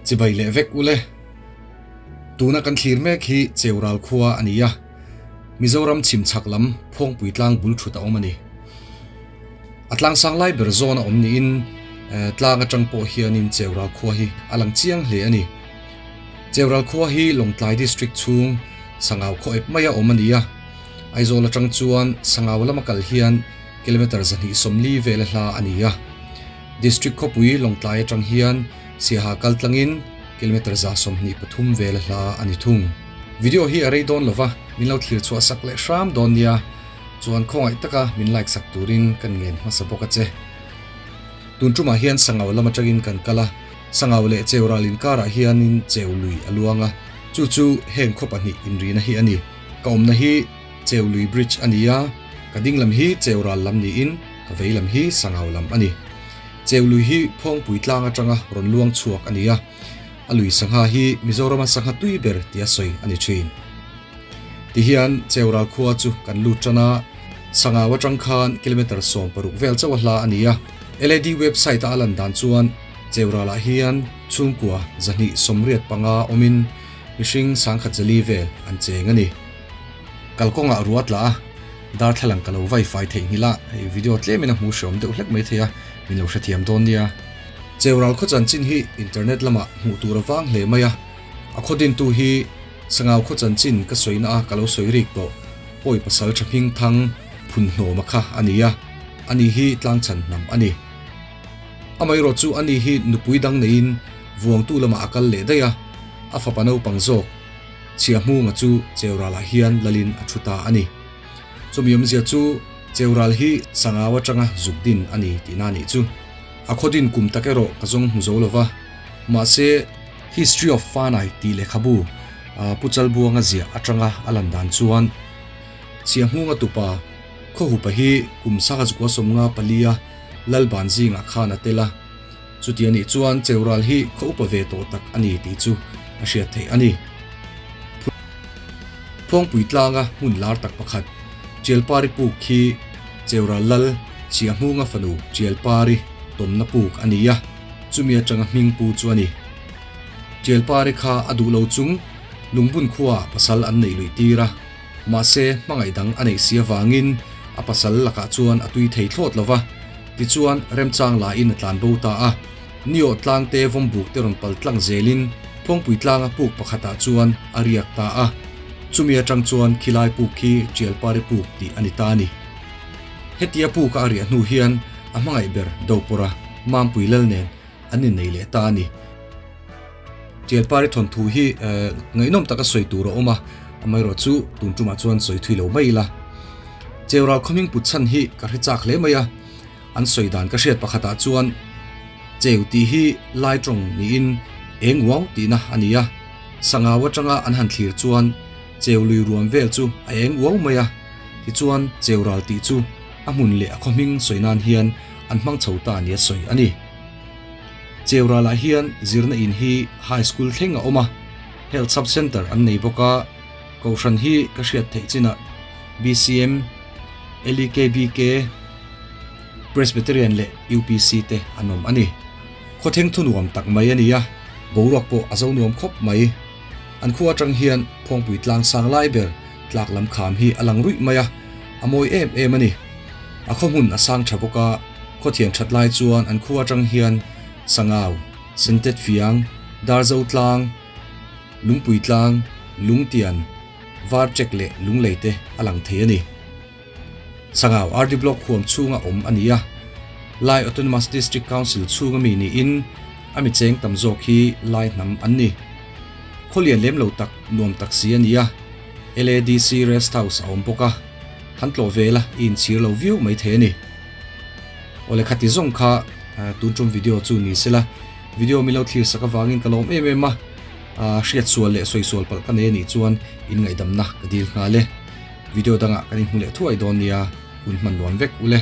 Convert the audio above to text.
Chibai leh vek ule. Tuna kan thlir mek hi Cheural khua a ni a, Mizoram chhim chhak lam Phawngpui tlang bul thut a awm a ni. A tlangsang lai ber zawn a awm niin tlang atang pawh hianin Cheural khua hi a lang chiang hle a ni. Cheural khua hi Lawngtlai District chhung Sangau khaw ep maia awm a ni a, Aizawl atang chuan Sangau lama kal hian kilometre 240 vela hla a ni a. District khawpui Lawngtlai atang hian Siaha kal tlangin kilometre 123 vela hla a ni thung. Video hi a rei dawn lova, min lo thlir chhuah sak leh hram dawn nia. Chuan khawngaih taka min like sak turin kan ngen hmasa bawk a che. Tun tumah hian Sangau lam atangin kan kal a, Sangau leh Cheural inkarah hianin Cheu lui a luang a, chu chu heng khaw pahnih inrina hi a ni. Ka awmna hi Cheu lui bridge a ni a, ka ding lam hi Cheural lam niin ka vei lam hi Sangau lam a ni. Cheu lui hi Phawngpui tlang atanga rawn luang chhuak a ni a, a lui sangha hi Mizorama sangha tui ber tia sawi a ni thin. Tihian Cheural khua chu kan lut tan a, Sangau atang khan kilometre 16 vel chauh a hla a ni a. LAD website a a lan dan chuan Cheuralah hian chhungkua 285 awmin mihring 1040 vel an cheng a ni. Kalkawngah ruah tla a, darthlalang ka lo vai fai theihnghilh a, hei video tlemin a hmu hreawm deuh hlek mai thei a, min lo hrethiam dawn nia. Cheural khaw chanchin hi internet lamah hmuh tur a vang hle mai a, a khaw dintu hi Sangau khaw chanchin ka sawina a ka lo sawi rik tawh pawi pasal tha hming thang phun hnawma kha a ni a, ani hi tlangchhan hnam a ni. Amaherawh chu ani hi nupui dang neiin vuangtu lamah a kal leh daih a, a fapa naupang zawk Chhiahmunga chu Cheuralah hian lalin a thu ta a ni. Chumi awmzia chu Cheural hi Sangau atanga zuk din a ni tihna a nih chu. A khaw din kum tak erawh ka zawng hmu zo lova, mahse, History of Fanai tih lehkhabu Pu Chalbuanga ziah atanga a lan dan chuan Chhiahmunga tupa Khawhupa hi kum 1954 Lalban zingah khan a tel a, chuti anih chuan Cheural hi khaw upa ve tawh tak a ni tih chu a hriat theih a ni. Phawngpui tlanga hmun lar tak pakhat Tialpari puk khi Cheural Lal Chhiahmunga fanu Tialpari tawmna puk a ni a. Chumi atanga hming pu chu a ni. Tialpari kha a duh lo chung Lungbun khuaah pasal an neih luih tir a, mahse hmangaih dang a neih si avangin a pasal lakah chuan a tui thei thlawt lo va, tichuan remchang lain a tlan bo ta a. Niawh tlangte vawmbuk te rawn pal tlang zelin Phawngpui tlanga puk pakhatah chuan a riak ta a, chumi atang chuan khilai puk khi Tialpari puk tih a ni ta a ni. Hetia puka a riah hnu hian a hmangaih ber Dopawrha Mampui Lal nen an innei leh ta a ni. Tialpari thawnthu hi ngaihnawm taka sawi tur a awm a, amaherawh chu tun tumah chuan sawi thui lo mai ila. Cheural khawming put chhan hi ka hre chak hle mai a, an sawi dan ka hriat pakhatah chuan Cheu tih hi Lai tawng niin eng uau tihna a ni a, Sangau atanga an han thlir chuan Cheu lui ruam vel chu a eng uau mai a, tichuan Cheural tih chu a hmun leh a khawhming sawi nan hian an hmang chho ta nia sawi a ni. Cheuralah hian zirna in hi High School thleng a awm a, Health Sub Centre an nei bawk a, Kohhran hi ka hriat theih chinah BCM, LEKBK, Presbyterian leh UPC te an awm a ni. Khawtheng thu nuam tak mai a ni a, boruak pawh a zo nuam khawp mai. An khua atang hian Phawngpui tlang sang lai ber tlak lam kham hi a lang ruih mai a, a mawi em em a ni. A khaw hmun a sang tha bawk a, khawthian that lai chuan an khua atang hian Sangau, Sentet Fiang, Darzo Tlang, Lungpui Tlang, Lungtian, Varchek leh Lunglei te a lang thei a ni. Sangau RD Block huam chhunga awm a ni a, Lai Autonomous District Council chhunga mi niin a mi cheng tam zawk hi Lai hnam an ni. Khawlian lem lo tak nuam tak si a ni a, LADC Rest House a awm bawk a, han tlawh ve la i inchhir lo viau mai thei a ni. Awle khati zawng kha tun tum video chu ni sela, video min lo thlir sak avangin ka lawm em em a, hriat sual leh sawi sual palh ka nei a nih chuan in ngaihdamna ka dil nghal e. Video dangah kan inhmu leh thuai dawn nia, hun hman nuam vek ule.